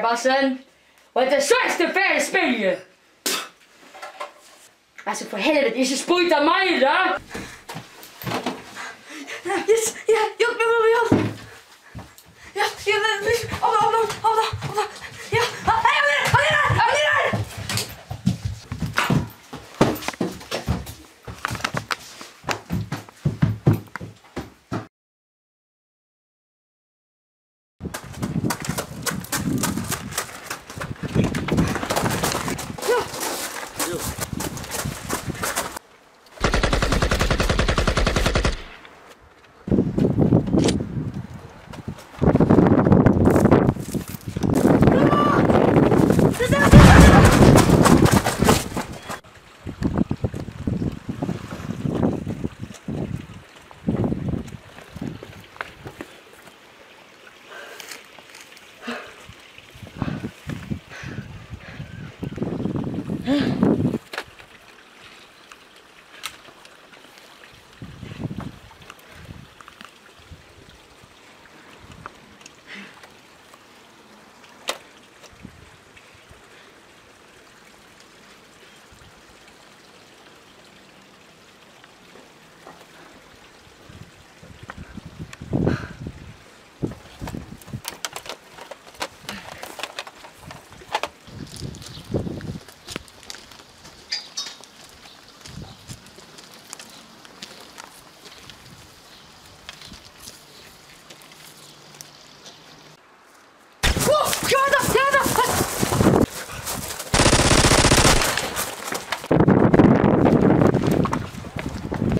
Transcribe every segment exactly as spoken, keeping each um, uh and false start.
Bassen, og hetta er síðstu ferð, eg spyrji. Altso, for helviti, ikki spýta meira! Yes, ja, hjálp, hjálp, hjálp, hjálp! Ja, ja, men, men, opna, opna, opna, opna! Ja, ah, hey, opna, opna, opna!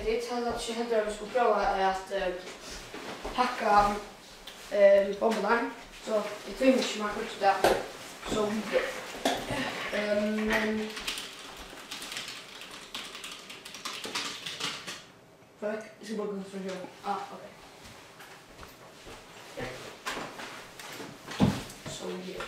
Vit halda ikki heldur, at vit skulu prøva at, eh, pakka, eh, bommurnar. So eg tími ikki, man kundi tað. So, eh, men Fuck, eg skal bara konsentrera meg. Ah, ok. So, yeah.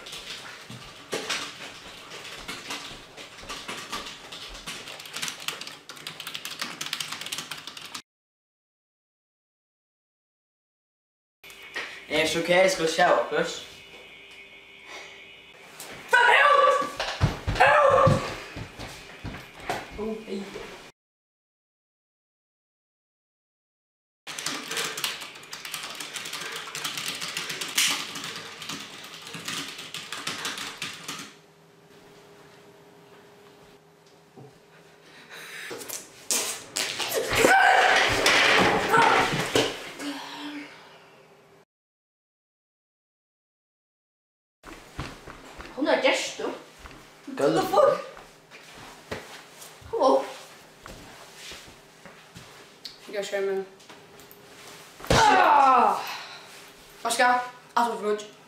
Er so, ok, eg skal sjá okkurt. Far út! Út! Oh, hey. Hon er gestur. Gólv. Halló. Hygg á skermin. Ah! Vaska. Aftur flýggj.